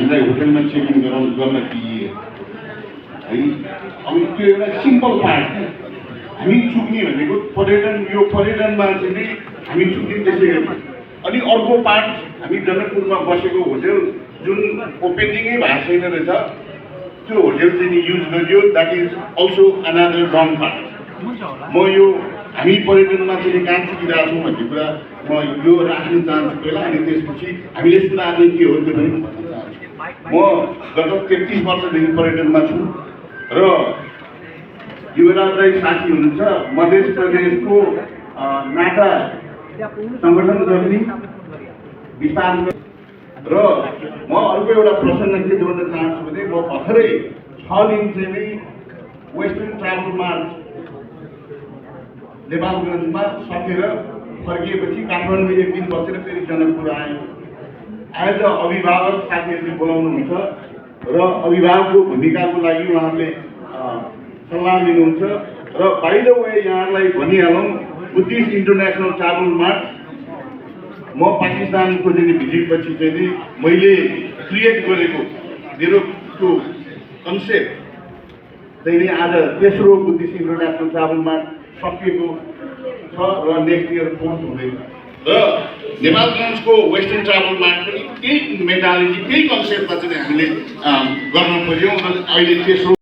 हामीलाई होटलमा चेकिङ गर्न दिइए है। अब त्यो एउटा सिम्पल पार्ट हो। हामी चुक्ने भनेको यो पर्यटनमा चाहिँ नै हामी चुक्ने त्यसै गरी। अनि अर्को पार्ट हामी जनकपुरमा बसेको होटल जुन ओपेनिङै भएको छैन रहेछ, त्यो होटल चाहिँ नि युज गरियो। That is also another wrong part. म यो हामी पर्यटनमा चाहिँ कहाँ चुकिरहेको छौँ भन्ने कुरा म यो राख्न चाहन्छु पहिला, अनि त्यसपछि हामीले सुधार्ने के हो त्यो पनि भन्न चाहन्छु। म गत 33 वर्षदेखि पर्यटनमा छु र युवराज राई साथी हुनुहुन्छ, मध्य प्रदेशको नाटा सङ्गठन गर्ने विस्तार र म अर्को एउटा प्रसङ्ग के जोड्न चाहन्छु भने म भर्खरै 6 दिन चाहिँ नै वेस्टर्न ट्राभल मार्च नेपालगञ्जमा सकेर फर्किएपछि काठमाडौँ 1 दिन बसेर फेरि जनकपुर आएँ। आज अभिभावक साथीहरूले बोलाउनुहुन्छ र अभिभावकको भूमिकाको लागि उहाँहरूले सल्लाह लिनुहुन्छ। र बाइ द वे यहाँहरूलाई भनिहालौँ, बुद्धिस्ट इन्टरनेसनल ट्राभल मार्च म पाकिस्तानको चाहिँ भिजिटपछि चाहिँ नि मैले क्रिएट गरेको मेरो त्यो कन्सेप्ट चाहिँ नि आज तेस्रो बुद्धिस्ट इन्टरनेसनल ट्राभल मार्च सकिएको छ र नेक्स्ट इयर 4th हुँदैछ। र नेपालगञ्जको वेस्टर्न ट्राभल मार्ट पनि त्यही मेन्टालिटी, त्यही कन्सेप्टमा चाहिँ हामीले गर्न खोज्यौँ र अहिले तेस्रो